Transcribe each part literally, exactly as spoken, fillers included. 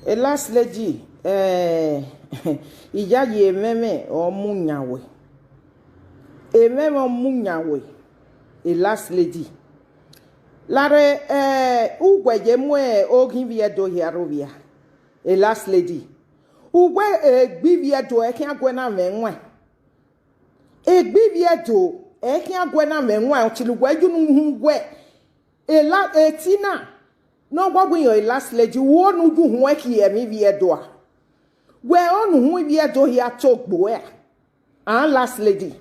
Last lady, eh, iyayi emwẹmwẹ ọ mu yan wẹ. Emwẹmwẹ ọ mu yan wẹ, last lady. Lare, eh, uwẹ ye mu oghian ivbi Ẹdo hia rre ovbi a, last lady. Uwẹ egbe ivbi Ẹdo ẹ khian gu ẹe na mwẹ ẹwaẹn. Egbe ivbi Ẹdo ẹ khian gu ẹe na mwẹ ẹwaẹn, ọtẹn ne uwẹ ye unu hu wẹ, ela, eti na, ne ọ wa wẹ irẹn last lady, uwẹ ne u ye uhunmwu khian emwi ivbi Ẹdo a? Wẹ ọnii uhunmwu ivbi Ẹdo hia to gbe uẹ a? An last lady,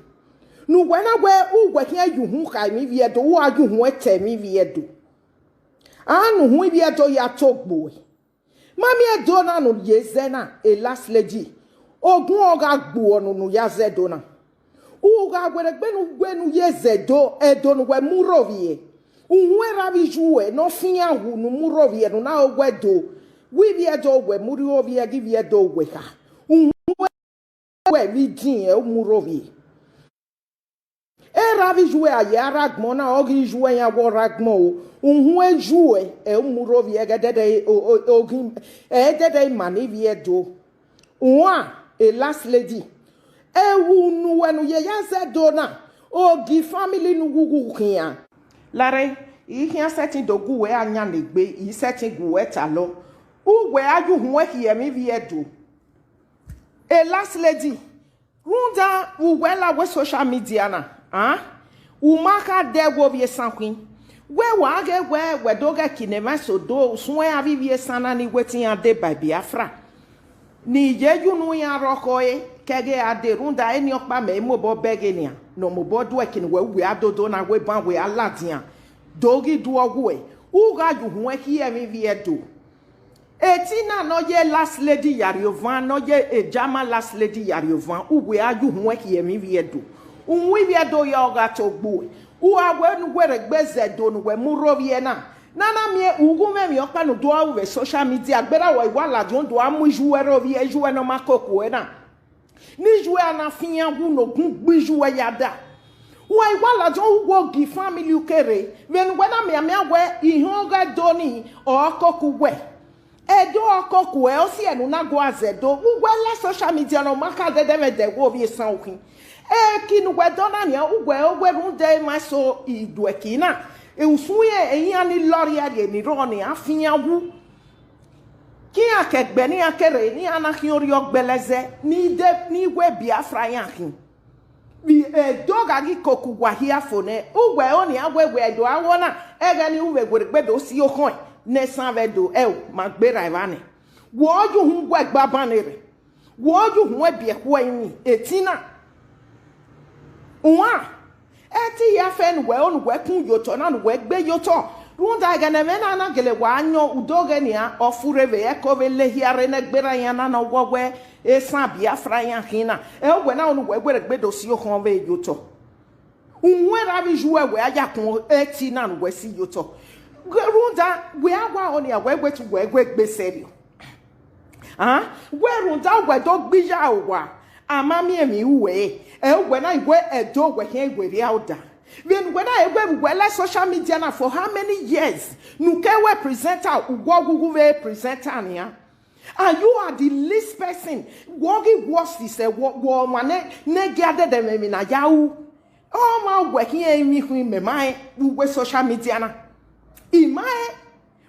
ne uwẹ na wẹ uwẹ khian ye uhunmwu kha emwi ivbi Ẹdo, uwa ye uhunmwu ta emwi ivbi Ẹdo. An ne uhunmwu ivbi Ẹdo hia to gbe uẹ. Ma miẹn Ẹdo na ne u ye zẹ na, last lady, ogun ọ gha gbe uẹ ne u ya zẹ Ẹdo na. U gha werriegbe ne u wẹ ne u ye zẹ Ẹdo, Ẹdo ne uwẹ mu rre ovbiẹ. Uhunmwu erha avbe iye uwẹ ne ọ fian wu ne u mu rre ovbiẹ ne u na ro wẹ Ẹdo, wẹ ivbi Ẹdo uwẹ mu rre ovbiẹ, ghe ivbi Ẹdo uwẹ kha. Uhunmwu uwẹ vbe idin ẹ u mu rre ovbiẹ. Erha avbe iye uwẹ a ye a rre agbọn na, ọ ghi iye uwẹ iran wẹ ọ rre agbọn o. Uhunmwu iye uwẹ ẹ u mu rre ovbiẹ, ẹghẹ dẹdẹ o, o, oghi, ẹ dẹdẹ ima ne ivbi Ẹdo. Uan, last lady, ẹwu ne uwẹ ne u ye ya zẹ Ẹdo na, ogie family ne u ghughu khian. Lare, I khian sẹtin do gu uwẹ a yan ne egbe, I sẹtin gu uwẹ talọ. Uwẹ a ye uhunmwu khian emwi ivbi Ẹdo. Last lady, rhunmwuda vbe uwẹ la wẹ social media na, a, u ma kha dẹ wẹ ovbi esan khin. Wẹ wa ghe wẹ wẹ do ghẹ ke ne emwa eso do suẹn avbe ivbi esan na ni wẹ te iran deba Biafra. Ne I ye ye unu iran rre ọkhọ ẹre, ke ẹghẹ a dee, rhunmwuda eni ọkpa mẹ i mobọ bẹghe nian, ne ọ mobọ do ẹki ne uwẹ, uwẹ a dodo na wẹ ban wẹ a ladian, do ghi do ọghuẹ, u gha ye uhunmwu khian emwi ivbi Ẹdo. Eti na ne ọ ye last lady ya rrie ovan, ne ọ ye German last lady ya rrie ovan, uwẹ a ye uhunmwu khian emwi ivbi Ẹdo. Uhunmwu ivbi Ẹdo ya ọ gha to gbe uẹ. U gha wẹ ne u werriegbe zẹ Ẹdo ne uwẹ mu rre ovbiẹ na. Ne a na miẹn ughumwẹ emwi ọkpa ne u do ru vbe social media, gberra wa i wa ladian do a mu iye uwẹ rre ovbiẹ, iye uwẹ ne ọ ma koko uẹ na. Ne iye uwẹ a na fian wu ne ogun gbe iye uwẹ ya da. Wa i wa ladian, uwẹ ogie family u ke rre, vbene uwẹ na mianmian wẹ ihọn ọghe Ẹdo ni ọ koko uwẹ. Ẹdo ọ koko uẹ, ọ si ẹre ne u na gua zẹ Ẹdo. Uwẹ la social media ne ọ ma kha dẹdẹ mwẹ dẹ wẹ ovbi esan u khin. Eki ne uwẹ dọ na nian, uwẹ, uwẹ rhunmwuda emwa eso iduẹki na, usun iran ni lọrriẹ rhie ni rrọọ ne iran fian wu. Ke iran ke gbe ne iran ke rre, ne iran na khian orhiọn gbẹlẹ zẹ, ni de, ni wẹ Biafra iran khin. Vbe Ẹdo gha ghi koko uwa hia fo nẹ, uwẹ ọnii a wẹ wẹ Ẹdo a wọ na, ẹghẹ ne u vbe werriegbe do si okhọẹn ne esan vbe Ẹdo, ẹo, ma gberra evba nẹ. Wẹ ọ ye uhunmwu uwẹ gbe aban ne rre. Wẹ ọ ye uhunmwu ẹbiẹ khuẹ rinmwian, eti na. Uan, ẹ te ya fẹ ne uwẹ ro ne uwẹ kun ye otọ na, ne uwẹ gbe ye otọ. Rhunmwuda ẹghẹ ne ẹmwẹ na na gele wa yan, u do ghe nian, ọ furre vbe ẹko vbe lehia rre ne gberra iran na ne ọ wọ wẹ esan Biafra iran khin na. Ẹ uwẹ na ro ne uwẹ werriegbe do si okhọẹn vbe ye otọ. Uhunmwu erha avbe iye uwẹ wẹ a ya kun eti na ne uwẹ si ye otọ. Rhunmwuda wẹ a wa ro nian, wẹ wẹ te uwẹ gue gbe sẹrriọ. A, wẹ rhunmwuda uwẹ do gbe iya owa, a ma miẹn emwi ruẹ, ẹ uwẹ na i wẹ Ẹdo uwẹ khian i werriẹ ọda. Vbene uwẹ na i wẹ vbe uwẹ la social media na for how many years, ne u ke wẹ presenter, uwẹ ọghughuvbi presenter nian. And you are the least person, wẹ ọ ghi worst sẹ, wẹ, wẹ ọmwa ne, ne gia dẹdẹ mwẹ emwi ne a ya ru. Ọ ma wẹ khian emwi khuẹn mẹ ma rẹn vbe uwẹ social media na. I ma rẹn.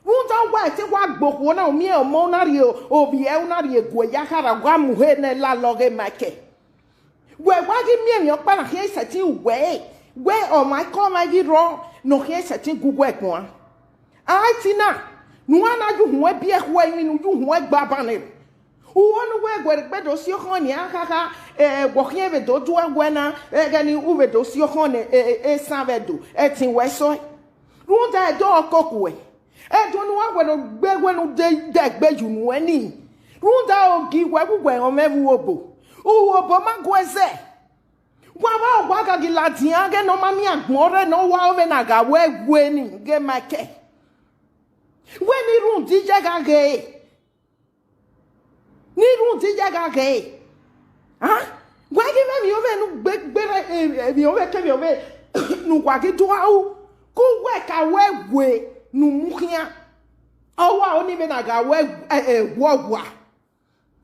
Rhunmwuda wa te wa gbe okhuo na, u miẹn ọmọ na rhie ovbi ẹre, u na rhie gue ya khara, wa mu he ne lalọ ghe Michael. Wẹ wa ghi miẹn emwi ọkpa na khian sẹtin uwẹ re, wẹ ọmwa ikọ mwa ghi rrọọ ne ọ khian sẹtin gu uwẹ guan. A, eti na, ne uwa na ye uhunmwu ẹbiẹ khuẹ rinmwian, ne u ye uhunmwu ẹgbe aban nẹ. Uwẹ ne uwẹ werriegbe do si okhọẹn nian khakha, eh, wẹ ọ khian vbe do do ẹwẹ na, ẹghẹ ne u vbe do si okhọẹn ne, eh, eh, esan vbe Ẹdo, ẹtin wẹ sọe. Rhunmwuda Ẹdo ọ koko uẹ. Ẹdo ne uwa wẹ ne ọ gbe wẹ ne u de, de egbe ye unu ẹni. Rhunmwuda ogie wẹ vbe uwẹ rọnmwẹ vbe uhobo. Uhobo ma gu ẹzẹ. Wa vbe wa gha ghi ladian ghe ne ọ ma miẹn agbọn rre ne ọ wa ru vbene a gha wẹ gue ni ghe Michael. Wẹ ne irun di ye gha ghe. Ne irun di ye gha ghe. A? Wẹ ghi vbe emwi ovbe ne u gbe, gbe rre, eh, emwi ovbe ke emwi ovbe ne uwa ghi do ru. Ku wẹ ka wẹ gue ne u mu khian. Ọ wa oni vbe na gha wẹ, ẹ, ẹ, wọ wa.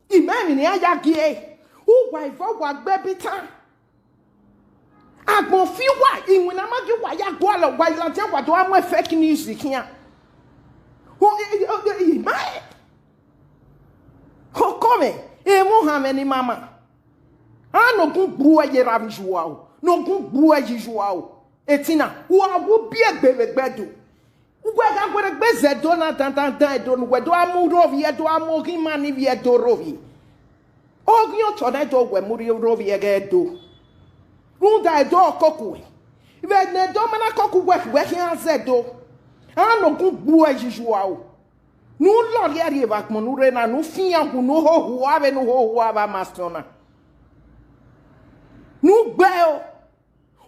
Imẹ emwi ne iran ya gie, uwa ivọ wa gbe bitan. Agbọn fi uwa, iwinna ma gie uwa ya gualọ, wa ladian wa do gha mu fake news khian. O, e, e, e, e, ima, e. Okọ mwẹ, emwa ohanmwẹ ne ima ma. A ne ogun gbuẹ ye ra vbe iyuwa o, ne ogun gbuẹ ye iyuwa o. Etina, uwa wu biẹ egbe vbe egbe do. Uwẹ gha werriegbe zẹ Ẹdo na dandandan, Ẹdo ne uwẹ do gha mu rhovbiẹ, do gha mu oghian ima ni vbiẹ do rhovbiẹ. Oghian otọ nẹ Ẹdo wẹ mu rhovbiẹ ẹghẹ Ẹdo. Rhunmwuda Ẹdo ọ koko uwẹ. Vbe ne Ẹdo ma na koko uwẹ, uwẹ khian zẹ Ẹdo. A ne ogun gbuẹ ye iyuwa o. Ne u lọrriẹ rrie vbe agbọn ne u rre na, ne u fian wu, ne u hoho uwa vbe ne u hoho uwa vbe amasiọn na. Ne u gbe o.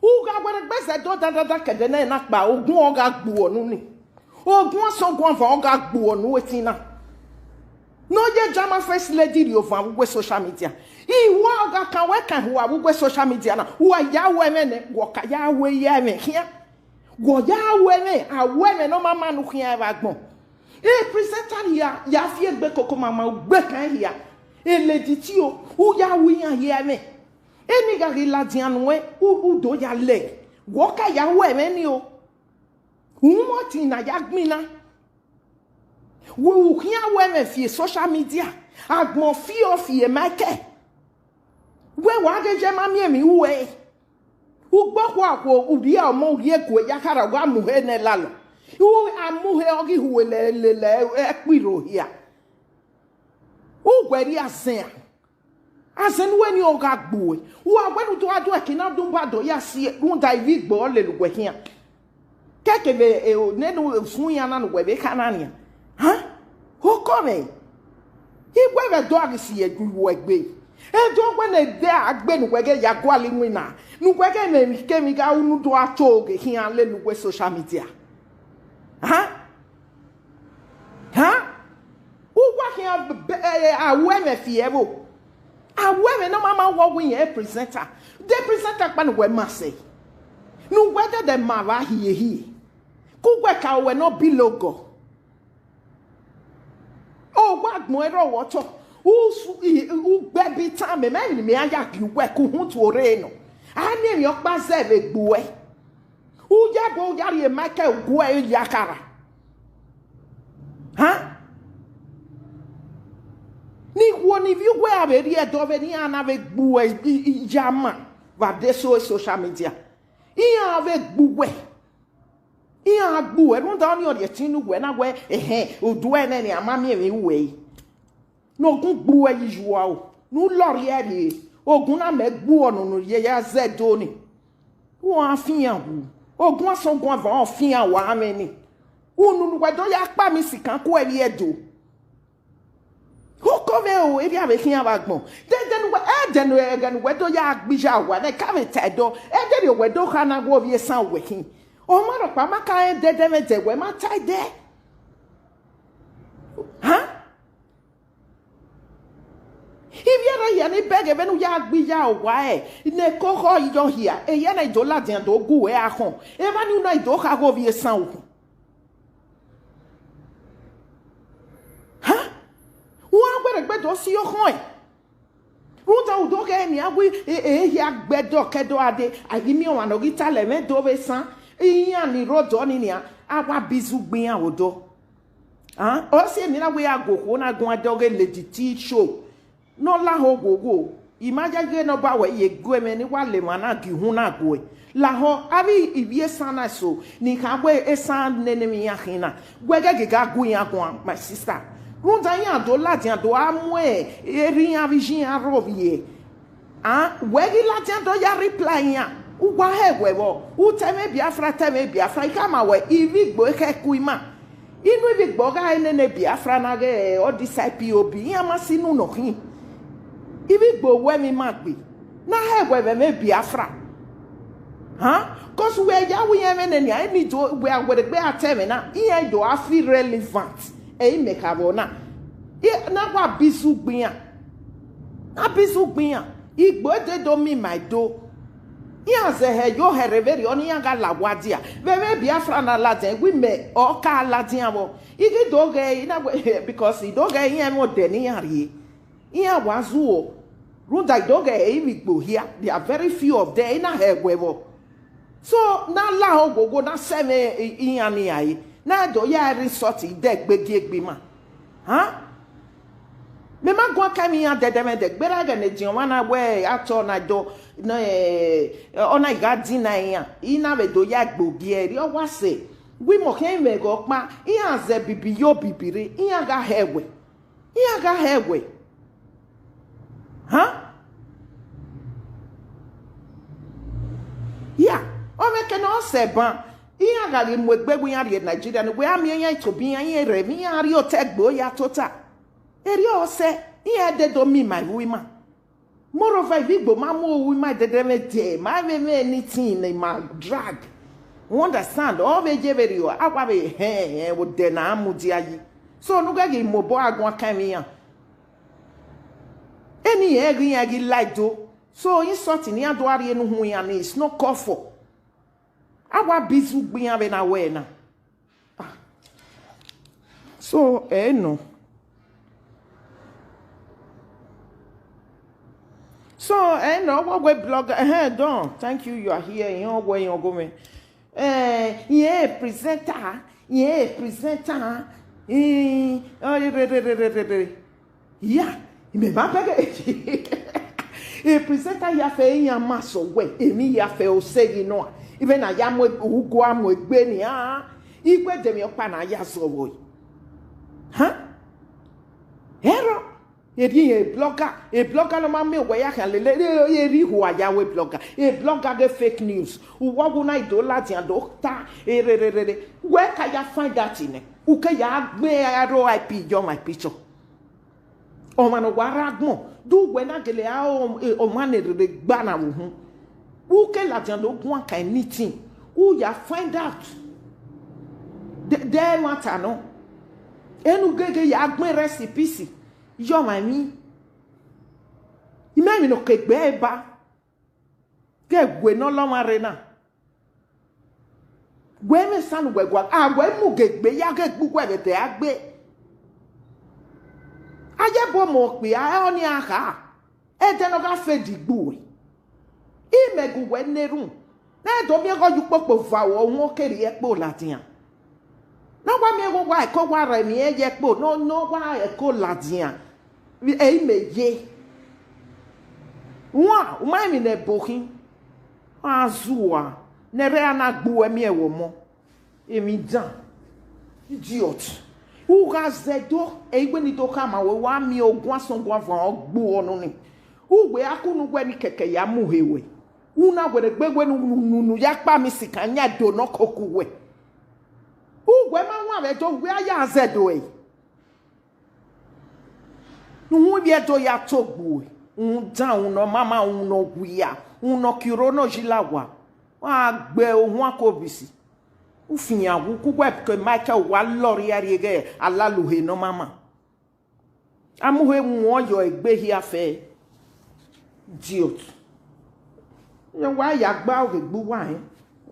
U gha werriegbe zẹ Ẹdo dandandan, kẹdẹ nẹ na kpa, ogun ọ gha gbuọ ne unu. Ogun asọn ogun avọn ọ gha gbuọ ne uwẹ etin na. Ne ọ ye drama first lady rhie ovan vbe uwu social media. Iwa ọ gha kan wẹ kan hua vbe uwu social media na. Uwa ya ru ẹmwẹ nẹ, wẹ ọ ka ya ru ya ẹmwẹ khian. Wẹ ọ ya ru ẹmwẹ, a ru ẹmwẹ ne ọ ma ma ne u khian vbe agbọn. E presenter hia, ya fi egbe koko ma ma ugbekan hia. E lady Tio, u ya ru iran hia ẹmwẹ. Eni gha ghi ladian nuẹn, u, u do ya lẹ. Wẹ ọ ka ya ru ẹmwẹ ni o. U mwẹ ọtẹn na ya gbinna. Wẹ u khian ru ẹmwẹ fi social media, agbọn fi ọ fi Michael. Wẹ wa ghe ye ma miẹn emwi ru ẹre. Ugbo khuakhua, u rhie ọmọ, u rhie egue ya khara, wa mu he nẹ lalọ. U a mu he, ọ ghi hu lele ẹkpirro hia. U wẹ rhie azẹn a. Azẹn ne uwẹ ni ọ gha gbe uwẹ. Uwa wẹ ne u do gha do ẹki na do ba do ya si rhunmwuda ivbi igbo ọ lele uwẹ khian. Kẹkẹ vbe, e, o, nene usun iran na ne uwẹ vbe kha na nian. Han? Okọ mwẹ. Iwẹ vbe Ẹdo a ghi si ẹre gu uwẹ gbe. Ẹdo wẹ ne ẹdẹ a gbe ne uwẹ ghẹ ya gualọ iwinna, ne uwẹ ghẹ mwẹ emwi kemwi gha ru ne u do gha to ghe khian lele uwẹ social media. Han? Han? Uwa khian be, e, a ru ẹmwẹ fi ẹvbo. A ru ẹmwẹ ne ọ ma ma wọ wẹ irẹn presenter. De presenter kpa ne uwẹ ma sẹ. Ne uwẹ dẹdẹ ma vba hiehie. Ke uwẹ ka ru uwẹ ne ọ bi logọ. Owa gbọn ẹre ọvbọtọ, u su, i, u gbẹbitama, mẹ ne mẹ ya gie uwẹ ke uhunmwu tuorre nọ. A miẹn emwi ọkpa zẹ vbe gbe uwẹ. U ya bu, u ya rhie Michael uguẹ ya khara. Han? Ne ikhuo ni ivbi uwẹ a vbe rhie Ẹdo vbe ne iran na vbe gbe uwẹ i, i, ya ma vbe adesẹ social media. Iran vbe gbe uwẹ. Iran gbe uwẹ, rhunmwuda ọnii ọ rhie ẹtin ne uwẹ na wẹ, ẹhẹn, oduẹ nẹ ne a ma miẹn emwi ru ẹre. Ne ogun gbe uwẹ ye iyuwa o, ne u lọrriẹ rrie, ogun na mẹ gbe uwẹ ọnunu ye ya zẹ Ẹdo ni. Uwa fian wu, ogun asọn ogun avọn ọ fian wa mwẹ ni. Unu ne uwẹ do ya kpa emwi sikan ku ẹvbi Ẹdo. Okọ mwẹ o, erriọ vbe khian vbe agbọn. Dẹdẹ ne uwẹ, ẹdẹ ne ẹghẹ ne uwẹ do ya gbe iya owa nẹ, ka vbe ta ẹdẹ, ẹdẹ ne uwẹ do kha na wẹ ovbi esan uwẹ khin. Ọ ma rhọkpa ma ka rẹn dẹdẹ mwẹ dẹ, wẹ ma ta ẹdẹ. Han? Ivbi erha hia ni bẹghe vbene u ya gbe iya owa ẹre, ne ẹko khọ yọ hia, eyẹ na i do ladian do gu uwẹ akhọn, evba ni u na i do kha ghe ovbi esan ukhọn. Ha? Uan werriegbe do si okhọn ẹn. Rhunmwuda u do ghee nian wẹ, e, e hia gbe ẹdẹ ọkẹdẹ a dee, a ghi miẹn ọmwa ne ọ ghi talẹ mwẹ do vbe esan, iran ni rre odọ ni nian, a wa bizu gbe iran vbe odọ. A, ọ si emwi na wẹ ya gu okhuo na guan ẹdẹ ọghe Lady T show. Ne ọ lahọ wowo, I ma yayi ne ọ ba wẹ ye gu ẹmwẹ ne I wa la emwa na gie uhunmwu na guẹ. Lahọ, avbe ivbi esan na eso ni kha wẹ esan nene emwi iran khin na, wẹ ghẹ ghe gha gu iran guan, my sister. Rhunmwuda iran do ladian do gha mu erha iran vbe iye iran rhovbiẹ. A, wẹ ghi ladian do ya reply iran, uwa hẹ wẹ vbọ, u ta ẹmwẹ Biafra, ta ẹmwẹ Biafra, I khama wẹ, ivbi igbo ekhẹ ku ima. Inu ivbi igbo gha nene Biafra na ghẹ all this I P O B, iran ma si inu nọ khin. Ivbi igbo wẹ emwi ima gbe, na hẹ wẹ vbe ẹmwẹ Biafra. Han? Cause wẹ ya ru iran ẹmwẹ nẹ nian, eni do wẹ a werriegbe a ta ẹmwẹ na, iran do a feel relevant. Ẹ i mẹ kha vbọ na. I, na wa bizu gbe iran. A bizu gbe iran. Igbo dee do miẹn ima do. Iran zẹ hẹ yo hẹrhe vberriọ ne iran gha la owa dia. Vbe ẹmwẹ Biafra na ladian, wẹ imẹ ọ ka ladian vbọ. I ghi do ghẹ, I na wẹ, because I do ghẹ iran mwẹ odẹ ne iran rrie. Iran wa zuo. Rhunmwuda I do ghẹ ivbi Igbo hia, there are very few of them, I na hẹ wẹ vbọ. So, na lahọ oghogho, na sẹ ẹmwẹ iran ne iran re, na do ya rhie insult dẹ gbe gie egbe ima. Huh? Mẹ ma guan kan emwi iran dẹdẹmwẹdẹ, gberra ẹghẹ ne ediọn mwa na wẹ atọ na do, ne, eh, ọ na gha dinna iran, I na vbe do ya gbe ogie ẹre, ọ wa sẹ, wẹ imẹ ọ khian mwẹ ẹghẹ ọkpa, iran zẹ bibi yo bibi rre, iran gha hẹ wẹ, iran gha hẹ wẹ. Huh? Ya, ọ mwẹ kẹ ne ọ sẹ ban, iran gha ghi mu egbe wẹ iran rrie Nigeria ne wẹ a miẹn iran itobi iran, iran rre emwi iran rrie otọ ẹgbe ya tota. Erriọ ọ sẹ, iran dẹ do miẹn ima ivbi ima. Moreover, ivbi Igbo ma mu ohu ima dẹdẹmwẹdẹ, ma vbe mwẹ anything ne ima drag. You understand? Ọ vbe ye vberriọ, a wa vbe hẹn, hẹn, odẹ ne a mudia yi. So, ne u ghẹ ghi mobọ a guan kan emwi iran. Eni irẹn ghi iran ghi la do. So, insult ne iran do a rhie ne uhunmwu iran ni, it's not called for. A wa bizu gbe iran vbe na wẹ na. Ah. So, ẹ nọ. So, ẹ nọ, wẹ wẹ blogger, ẹhẹn, Don, thank you, you are here, iran wẹ, iran gomẹ. Eh, iran presenter, iran presenter, eh, oh, re, re, re. Ya, imẹ ma bẹghe. E presenter ya fẹ iran ma sẹ wẹ, emwi ya fẹ oseghi nọ. Even a ya mu ugu a mu egbe nian. Igbe de emwi ọkpa na ya zọ vbọ. Ha? Ẹrọ, erriọ iran blogger, e blogger ne ọ ma miẹn wẹ ya khian lele, e, e, e rhie ihua ya wẹ blogger. E blogger ghe fake news. Uwọ gu na i do ladian do ta, e, re, re, re, re. Wẹ ka ya find out nẹ, u ke ya gbe R I P your my picture. Ọmwa ne ọ wa rre agbọn, de uwẹ na gele a ọ, e, ọmwa ne rere gba na vbe uhunmwu. U ke ladian do guan kan anything, u ya find out. De, de ẹmwata nọ. Enu gege ya gbẹn rest in peace. Yọ ọmwa emwi. Imẹ emwi ne ọ ke gbe ẹre ba. Ghẹ wẹ ne ọ lọ ọmwa rre na. Wẹ mwẹ esan ne uwẹ gua, a wẹ mu ghe egbe ya ghe gbe uwẹ vbe ẹdẹ a gbe. A ye bu ọmọ okpia, ẹ ọnii a kha. Ẹdẹ ne ọ gha fẹ di gbe uwẹ. Imẹ gu wẹ ne erhunmwu, ne ẹ do miẹn ghe ọ ye ukpokpo va ruẹ, ọ wọn ke rhie ẹkpo ladian. Ne ọ wa miẹn ghe uwa ẹko wa rre emwi ẹyẹkpo, ne ọ, ne ọ wa ẹko ladian. Ẹ i mẹ ye. Wan, u ma emwi ne ẹbo khin. A zua, ne ẹrẹ a na gbe uwẹ miẹn vbe ọmọ. Emwi dan. Idiot. U gha zẹ do, ẹ i wẹ ne I do khama wẹ, wa miẹn oguan sẹ oguan vuọn ọ gbe uwẹ ọnọnii. Uwẹ a ku ne uwẹ ni kẹkẹ ya mu he wẹ. U na werriegbe wẹ ne unu, unu ya kpa mi sikan yan do nọ koko uwẹ. Uwẹ ma wan vbe do, uwẹ a ya zẹ do ẹre. Ne uhunmwu ivbi Ẹdo ya to gbe uwẹ, uhunmwu dan, uhunmwu ne ọ mama, uhunmwu ne ọ wia, uhunmwu ne ọ ke iro ne ọ yi la owa, wa gbe ohuan ko obisi. U fian wu ku uwẹ ke Michael wa lọrriẹ rrie ghẹ alaluhe ne ọ mama. A mu he wọn yọ egbe hia fẹ. Idiot. Iran wa ya gba oghe gbe uwa rẹn.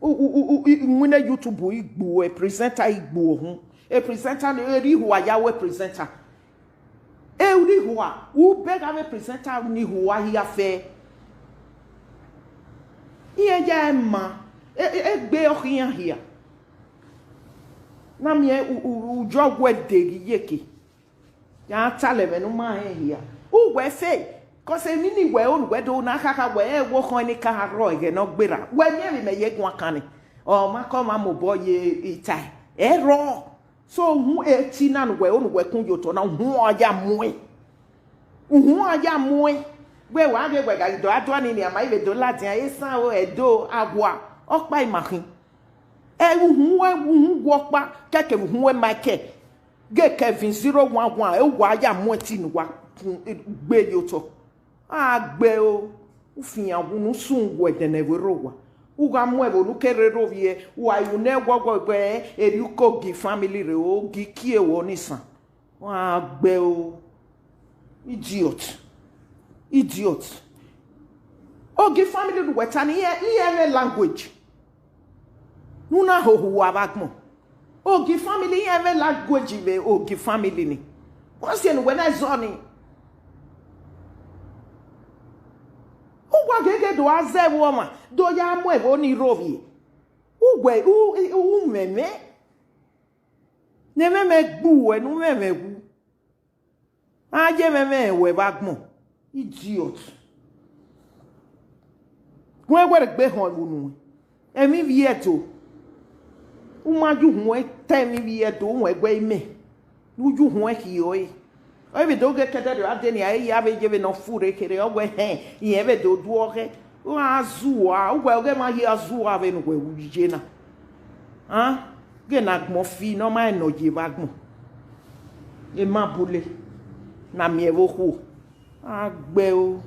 U, u, u, u, i, iwinna YouTube i gbe uẹ, presenter i gbe uẹ uhunmwu. E presenter ni, e rhie ihua ya wẹ presenter. E rhie ihua, u bẹghe avbe presenter ni ihua hia fẹ. Iran ya ma, e, e, egbe ọ khian hia. Na miẹn u, u, u jọ wẹ de ghi ye ke. Ya talẹ mwẹ ne u ma rẹn hia. Uwẹ fe, cause emwi ni wẹ ru ne uwẹ do na khakha wẹ ẹ wo khọn ne ka rrọọ ẹghẹ ne ọ gberra. Wẹ miẹn vbe mẹ ye guan kan ni. Ọ ma kọ ma mobọ ye ita. Ẹ rrọọ. So uhunmwu eti na ne uwẹ ru ne uwẹ kun ye otọ na, uhunmwu ọ ya muẹn. Uhunmwu ọ ya muẹn. Wẹ wa ghe wẹ gha do adua ni, ni a ma i vbe do ladian, esan o, Ẹdo, Awa, ọkpa ima khin. Ẹ uhunmwu, uhunmwu wẹ ọkpa, kẹkẹ vbe uhunmwu wẹ Michael. Ghe Kevin zero one one, ẹ uwa ya mu ẹtin ne uwa gbe ye otọ. A gbe o, u fian wu ne u sun wẹ ẹdẹnẹ vbe rre owa. U gha mu ẹvbo ne u ke rre rre ovbiẹ, u gha ru ne wọwọwẹ erriọ uko gi family rre o, gi kie o ni san. Wa gbe o. Idiot. Idiot. Ogi family ne uwẹ ta ni, iran, iran mwẹ language ne u na hoho uwa vbe agbọn. Ogi family, iran mwẹ language vbe ogi family ni. Wẹ si ne uwẹ na zọ ni. Uwa gege do a zẹ vbe ọmwa, do ya mu ẹvbo ni rhovbiẹ. Uwẹ, u, u mwẹmwẹ. Ne ẹmwẹmwẹ gbe uwẹ, ne u mwẹmwẹ wu. A ye ẹmwẹmwẹ ruẹ vbe agbọn. Idiot. Wẹ wẹ gbe ehọn vbe unu. Emwi ivbi Ẹdo. U ma ye uhunmwu ta emwi ivbi Ẹdo, u wẹ gu imẹ. Ne u ye uhunmwu khian ọre. Ọ vbe do ghe kẹdẹrriọ a de nia, ẹ ya vbe ye vbe ne ọ furre kherhe, ọ wẹ hẹn, irẹn vbe do du ọghẹ. U gha zua, uwẹ ọghẹ ma hia zua vbene uwẹ ru ye na. A, ghẹ ne agbọn fi ne ọ ma rẹn ne ọ ye vbe agbọn. Emabule, na miẹn vbe okhuo. A gbe o.